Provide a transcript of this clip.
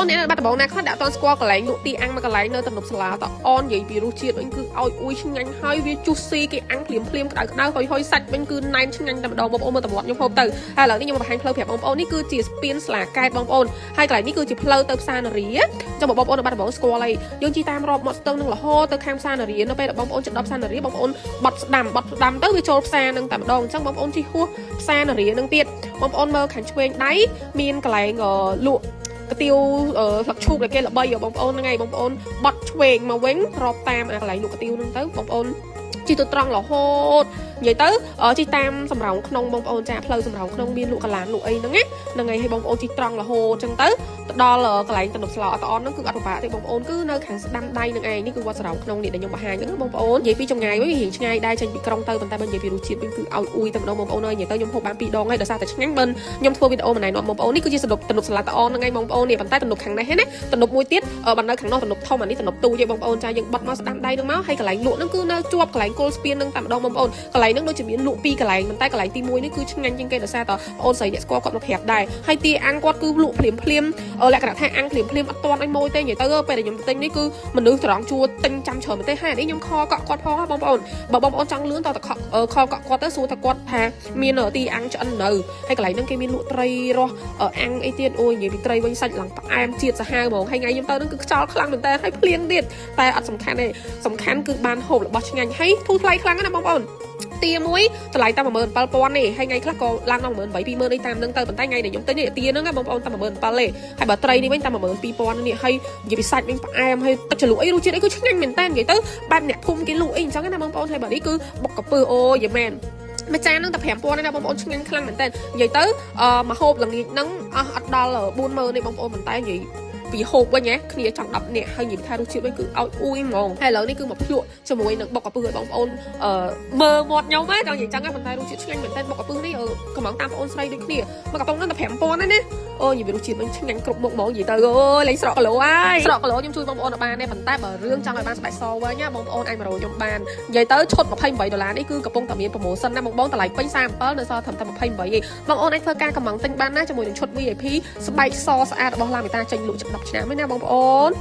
អ្នកនៅបាត់ដំបងណាខ្លះដែលអត់ទាន់ស្គាល់កន្លែងលក់ទីអាំងមួយកន្លែងនៅទំនប់សាលាតអននិយាយពីរសជាតិវិញគឺឲ្យអួយឆ្ងាញ់ហើយវាជុះស៊ីគេអាំងភ្លាមភ្លាមក្តៅក្តៅហុយហុយសាច់វិញគឺណែនឆ្ងាញ់តែម្ដងបងប្អូនមើលតម្លាត់ខ្ញុំហូបទៅហើយឥឡូវនេះខ្ញុំមកបង្ហាញផ្លូវប្រាប់បងប្អូននេះគឺជាស្ពានស្លាកែតបងប្អូនហើយកន្លែងនេះគឺជាផ្លូវទៅផ្សារនរាចាំបងប្អូននៅបាត់ដំបងស្គាល់ហើយយើងជិះតាមរอบមាត់ស្ទឹងនឹងរហូតទៅខាងផ្សារនរានៅពេលដែលបងប្អូនជិតដល់ផ្សារនរាបងប្អូនបត់ស្ដាំបត់ស្ដាំទៅវាចូលផ្សារនឹងតែម្ដងអញ្ចឹងបងប្អូនជិះហួសផ្សារនរានឹងទៀតបងប្អូនមើលខាងឆ្វេងដៃមានកន្លែងលក់កាទៀវស្លឹកឈូកដែលគេល្បីបងប្អូនហ្នឹងឯងបងប្អូនបត់ឆ្វេងមកវិញរាប់តាមអាកន្លែងលក់កាទៀវហ្នឹងទៅបងប្អូនជិះទៅត្រង់រហូតនិយាយទៅជិះតាមសំរោងក្នុងបងប្អូនចាផ្លូវសំរោងក្នុងមានលក់កលានលក់អីហ្នឹងណាហ្នឹងហើយឲ្យបងប្អូនជិះត្រង់រហូតអញ្ចឹងទៅទៅដល់កន្លែងទំនប់ស្លោអត់អន់ហ្នឹងគឺអត់ពិបាកទេបងប្អូនគឺនៅខាងស្ដាំដៃហ្នឹងឯងនេះគឺវត្តសំរោងក្នុងនេះដែលខ្ញុំបង្ហាញហ្នឹងបងប្អូននិយាយពីចម្ងាយវិញវារៀងឆ្ងាយដែរចេញពីក្រុងទៅប៉ុន្តែបើនិយាយពីរសជាតិវិញគឺឲ្យអួយតែម្ដងបងប្អូនអើយនិយាយទៅខ្ញុំហូបបានពីរដងហើយដោយសារតែឆ្ងាញ់បើខ្ញុំធ្វើវីដេអូម្នាក់នាំបងប្អូននេះគឺជាសនុបទំនប់សាឡាតអនហ្នឹងឯងបងប្អូននេះប៉ុន្តែទំនប់ខាងនេះណាទំនប់មួយទៀតបើនៅខាងនោះទំនប់ធំអានេះទំនប់ទូចទេបងប្អូនចាយើងបត់មកស្ដាំដៃហ្នឹងមកហើយកន្លែងលក់ហ្នឹងគឺនៅជាប់កន្លែងគល់ស្ពានហ្នឹងតែម្ដងបងប្អូនកន្លែងហ្នឹងដូចជាមានលក់ពីរកន្លែងប៉ុន្តែកន្លែងទី1នេះគឺឆ្ងាញ់ជាងគេដោយសារតបងអូនស្រីអ្នកស្គាល់គាត់មកប្រាប់ដែរហើយទីអាំងគាត់គឺលក់ភ្លាមភ្លាមលក្ខណៈថាអាំងភ្លាមភ្លាមអត់ទាន់ឲ្យម៉ួយទេនិយាយទៅពេលដែលខ្ញុំទិញនេះគឺមនុស្សត្រង់ជួទិញចាំច្រើនមែនទេហើយអានេះខ្ញុំខកក់គាត់ផងបងប្អូនបើបងប្អូនចង់លឿនតតខខកក់គាត់ទៅសួរថាគាត់ថាមានទីអាំងឆ្អិននៅហើយកន្លែងហ្នឹងគេមានលក់ត្រីរស់អាំងអីទៀតអូយនិយាយពីត្រីវិញសាច់ឡើងផ្អែមជាតិសាហាវហ្មងហើយថ្ងៃខ្ញុំទៅហ្នឹងគឺខ្យល់ខ្លាំងមែនតើហើយភ្លៀងទៀតតែអត់សំខាន់ទេសំខាន់គឺបានហូបរបស់ឆ្ងាញ់ហើយធូរថ្លៃខ្លាំងណាស់បងប្អូនទាមួយតម្លៃតែ17000ទេហើយថ្ងៃខ្លះក៏ឡើងដល់18000 20000នេះតាមនឹងទៅប៉ុន្តែថ្ងៃដែលខ្ញុំទិញនេះទាហ្នឹងបងប្អូនតែ17000ទេហើយបើត្រីនេះវិញតែ12000នេះហើយនិយាយពីសាច់វិញផ្អែមហើយទឹកជ្រលក់អីរសជាតិអីគឺឆ្ងាញ់មែនតើនិយាយទៅបែបអ្នកភូមិគេលក់អីអញ្ចឹងណាបងប្អូនហើយបើនេះគឺបុកកាពើអូយមែនមួយចានហ្នឹងតែ5000ទេណាបងប្អូនឆ្ងាញ់ខ្លាំងមែនតើនិយាយទៅមកហូបល្ងាចហ្នឹងអស់អត់ដល់40000ទេបងប្អូនប៉ុន្តែនិយាយពីហូបវិញណាគ្នាចង់10នាក់ហើយនិយាយថារសជាតិវិញគឺឲ្យអួយហ្មងហើយឥឡូវនេះគឺមកភ្លក់ជាមួយនឹងបុកកាពឹសឲ្យបងប្អូនអឺមើលមាត់ខ្ញុំណាចង់និយាយចឹងប៉ុន្តែរសជាតិឆ្ងាញ់មែនតើបុកកាពឹសនេះកំងតាមបងប្អូនស្រីដូចគ្នាមកកំប៉ុងហ្នឹងតែ5000ទេណាអូនិយាយពីរសជាតិវិញឆ្ងាញ់គ្រប់មុខហ្មងនិយាយទៅអូយលេងស្រកគីឡូហើយស្រកគីឡូខ្ញុំជួយបងប្អូនបានទេប៉ុន្តែបើរឿងចង់ឲ្យបានស្បែកសវិញណាបងប្អូនអាចមករកខ្ញុំបាននិយាយទៅឈុត28ដុល្លារនេះគឺកំពុងតែមាន promotion ណាបងបងតម្លៃពេញ37នៅសល់ត្រឹមតែ28ទេបងប្អូនអាចធ្វើការកំងទិញបានណាជាមួយនឹងឈុត VIP ស្បែកសស្អាតរបស់ឡាមីតាចេញលក់ជិត10ឆ្នាំហើយណាបងប្អូន។